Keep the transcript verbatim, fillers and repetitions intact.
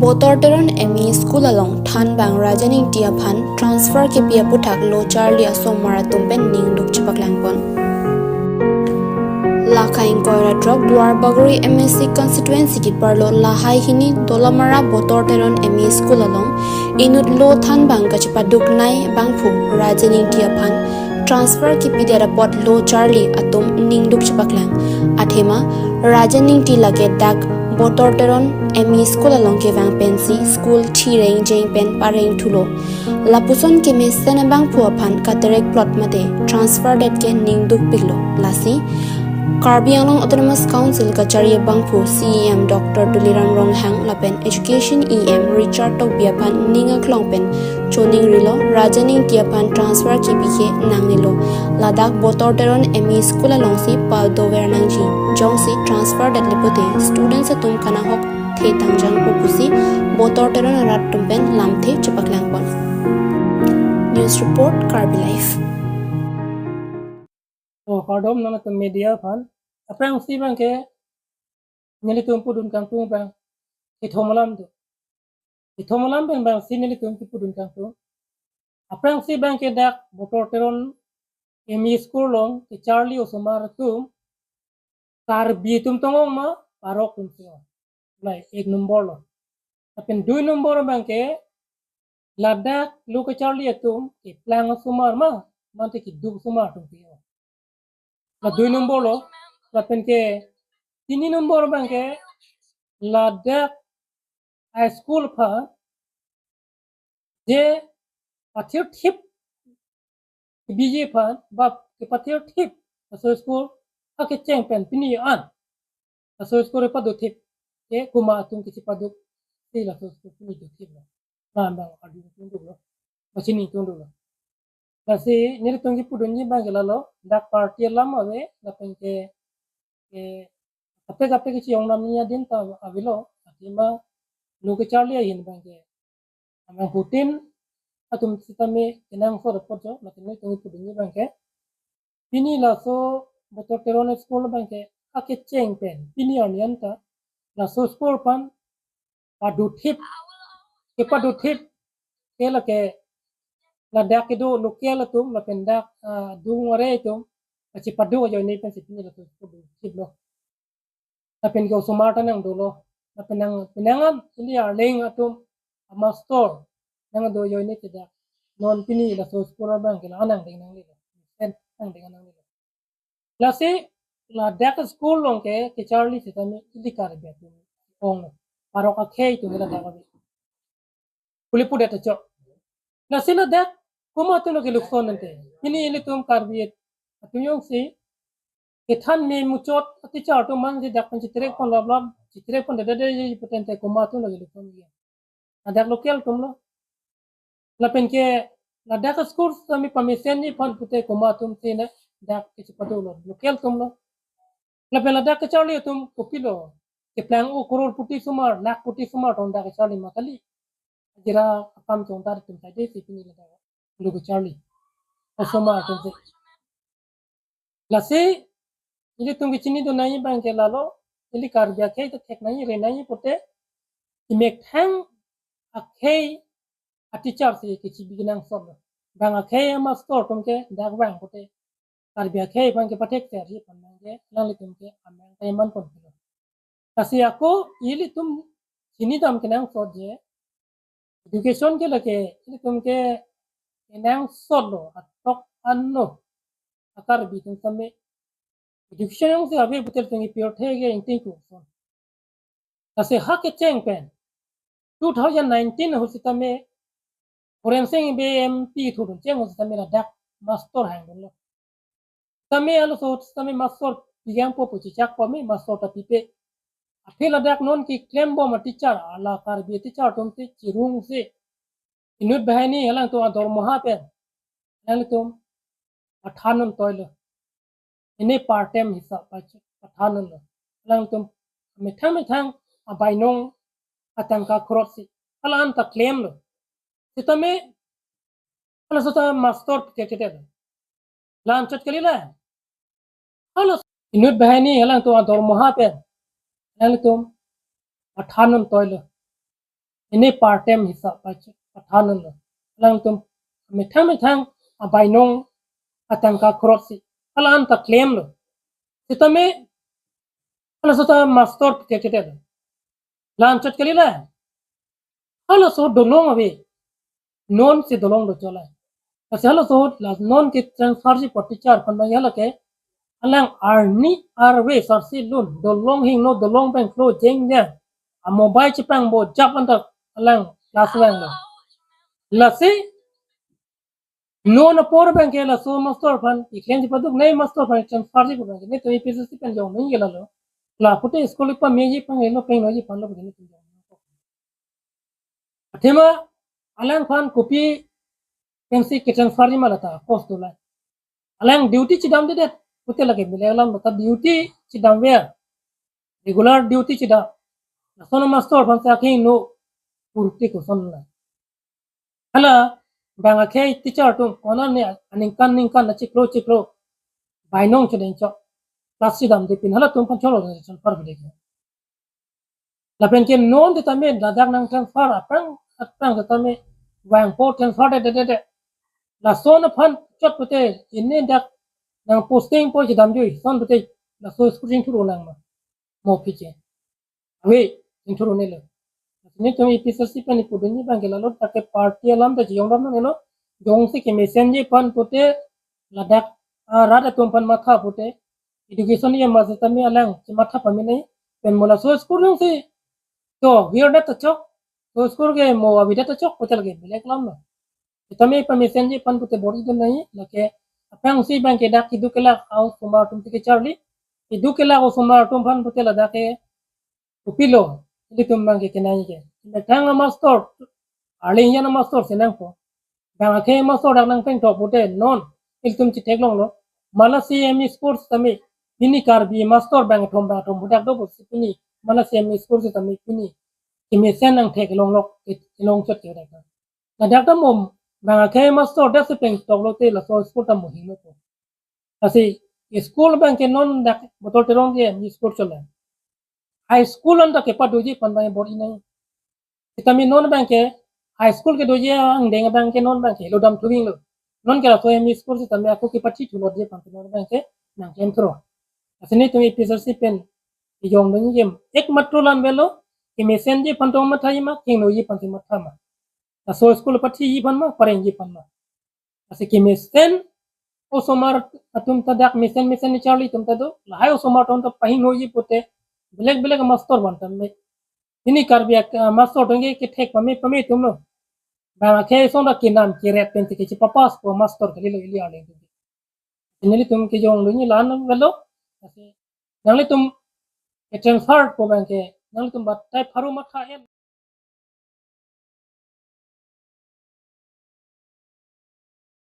Botor Teron M E School along thanbang Raja Ningti aphan transfer kipi aputhak lo charli asomar atum pen ningduk chepaklangpon. Laka ingkoi ra throk Duar Bagori M A C constituency kiparlo lahai hini Dolamara Botor Teron M E School along inut lo thanbang kachepaduknei abangphu Raja Ningti aphan transfer kipidet apot lo charli atum ningduk chepaklang. Athema Raja Ningti lake dak Botor Teron M E School along kevang pensi school thireng jeng pen pareng thulo. Lapuson kemesen abangphu aphan katerek plot mate transfer det ke ningduk piklo. Lasi Karbi Anglong Autonomous Council kachari abangphu C E M Doctor Tuliram Ronghang lapen Education E M Richard Tokbi aphan ning aklong pen choningrilo, Raja Ningti aphan transfer kipi ke nangnelo. Ladak Botor Teron M E School alongsi padover nangji. Jongsi transfer detlepote students atum kanahok the tangjangpo pusi Botor Teron arat atum pen lamthe chepaklangpon. News report, Karbi Live. To kardom nangtum media aphan. Aphrangsi abangke nelitum pudun kangtung abang kethom alam do. Kethom alam pen abangsi nelitum kipudun kangtung. Aphrangsi abangke dak Botor Teron M E School along kecharli osomar atum Karbi atum tong-ong ma, parok atum tong-ong. Lai ek nombor lo. Lapen dui nombor abangke ladak lo kecharli atum keplang asomar ma, mate keduk asomar atum tong-ong. La dui nombor lo. Lapen ke tini nombor abangke ladak high school aphan je pathir thip B J aphan bap kepathir thip laso school akecheng pen pini an laso school pado thip ke komat atum kechepaduk si laso school pini do thip lo. Lam abang arju tungduk lo. Pachini tungduk lo. Lasi nelitum kipudunji abangke lalo, dak party alam ave, lapen ke, ke, kaprek kaprek kecheyong namji adin ta avelo, athema lo kecharli ahin abangke amang putin atum sitame kenangsot apot jo, lapen nelitum kipudunji abangke pini laso Botor Teron school abangke akecheng pen pini arni an ta laso school aphan pado thip, kepado thip ke lake ladak kedo local atum lapen dak, ah, adung are atum kachepaduk ajoine pensi pini laso pado thip lo. Lapen ke osomar ta nang dolo. Lapen nang penang an ili arleng atum amastor nang do ajoine ke dak non pini laso school abangke la anang deng nanglelo. Sen nang deng nanglelo. Lasi ladak school along ke kecharli sitame ili Karbi atum ong lo. Parok akhei atum ladak ave. Puli pudet acho. Lasi ladak komat atum lo kelukson ante. Pini ilitum Karbi atum jongsi kethan me muchot teacher atum mansi dak pen chetrek pon lap lap, chetrek pon dada dada pute ante komat atum lo kelukson. Ladak local atum lo. Lapen ke ladak school sitame pamesenji aphan pute komat atum si na dak kechepado lo, local atum lo. Lapen ladak kecharli atum kopilo, keplang o crore poti asomar, lakh poti asomar tong dak kecharli ma kali. Ajira akam chongdar atum saide si pini ladak lo kecharli osomar atum si. Lasi ilitum kechinidun nangji abangke lalo, ili Karbi akhei ta thek nangji, re nangji pute, imethang akhei ateacher si kechibi kenangsot lo. Bang akhei amastor atum ke dak vang pute, Karbi akhei abangke pathek serji aphan abangke alanglitum ke amang ta iman pon pilo. Lasi ako ilitum chinidam kenangsot je education ke lake ilitum ke kenangsot lo, atok anlo a-Karbi atum sitame. Education jongsi ave pute ilitum ke pirthe ke ingting kuson. Lasi ha kecheng pen two thousand nineteen ahut sitame Horensing Bey M P thudun cheng ahut sitame ladak mastor hangdunlo. Sitame alo so sitame mastor pigang po puchichak po me mastor ta pipe. Aphi ladak non keklem bom ateacher, ala Karbi teacher atum si chirung si inut banghini alangtum adormoha pen alangtum pathan non toilo. Ini part time hisap pache pathan non lo. Alangtum methang methang abainong atangka khrot si hala-an ta klemlo. Sitame hala sota mastor pite kete lo. Lam chot kali la. Hala inut banghini alangtum adormoha pen alangtum pathan non toilo. Ini part time hisap pach-, pathan lo. Alangtum methang methang abainong atangka khrotsi alan ta klemlo. Sitame halaso ta master pite pite lo. Lan chot kali la. Halaso dolong ave. Non si dolong do chola. Lasi halaso la non ke transfer ji po teacher aphan abang hala ke. Alang arni arve sarsi lun dolong hingno dolong bang klo jeng jeng. A mobile chepangbo jap anta alang class vanglo. Lasi non apor abang ke laso master aphan iklem ji paduk ne master aphan transfer ji pu abang ke netum A P S C pen jong ningje lalo. La pute school pame ji pang lo peng lo ji pang lo pute netum jong. Athema alangphan kopi pensi ke transfer ji ma lata post dolang. Alang duty chedamdedet pute lake bile alam ta duty chedam ver. Regular duty chedam. Lason master aphan sa akhei no purti koson la. Hala bang akhei teacher atum konane aningkan ningkan na chiklo chiklo bainong chedeng chok. Class chedamde pin halatum aphan cholo transfer bidek. Lapen ke non tame ladak nang transfer aphrang aphrang tame vangpo transfer de de de de. Lason aphan chot pute ini dak nang posting po chedam jui son pute laso school chingthur nang ma. Mo piche. Ave, chingthur ne lo. Netum A P S C pen ipu dunji abang ke lalo ta ke party alam ta chiyong dam ne lo. Jongsi kemesen ji aphan pute ladak arat atum aphan matha pute. Education ya masa tame alang si matha pame nai. Pen mo laso school nang si. To, wir dat ta chok. To school ke mo avi dat ta chok pute lake bile alam lo. Tame pamesen ji aphan pute bor-i dun nai lake aphrangsi abang ke dak keduk kelak a-osomar atum si kecharli. Keduk kelak a-osomar atum aphan pute ladak ke kopilo ilitum abang ke kenai ke. Dak tang a master, arleng jan a master si nangpo. Bang akhei master dak nang peng tok pute non ilitum chetheklonglo. Malasi M E school tame pini Karbi master bang thom bang thom dak do pusi pini malasi M E school tame pini kemesen nang theklonglok, kelong chot ke dak. Ladak ta mo bang akhei master dak si peng toklo te laso school ta mo hingno po. Lasi school abang ke non dak Botol Terong ke M E school chole. High school anta kepadoji aphan abang bor-i nai. Sitame non abang ke high school kedoji angdeng abang ke non abang ke lo dam thuving lo. Non ke laso M E school sitame ako kepathi thulo ji aphan non abang ke nang klem thuro. Lasi netum A P S C pen ijong dong jem ek matro lan avelo, kemesen ji aphan tong matha ma, kehingno ji aphan si matha ma. Laso school pathi ji aphan ma, pareng ji aphan ma. Lasi kemesen osomar atum ta dak mesen mesen ni charli atum ta do, lahai osomar atum ta pahingno ji pute, belek belek master van tame. Ini Karbi ak-, ah, master atum ke kethek pame pame atum lo. Bang akhei song dak kenam keret pen si kechepapas po master kalilo ili arleng atum. Nelitum kejong dunji lan avelo. Lasi nanglitum ke transfer po abang ke, nanglitum batai pharo matha en.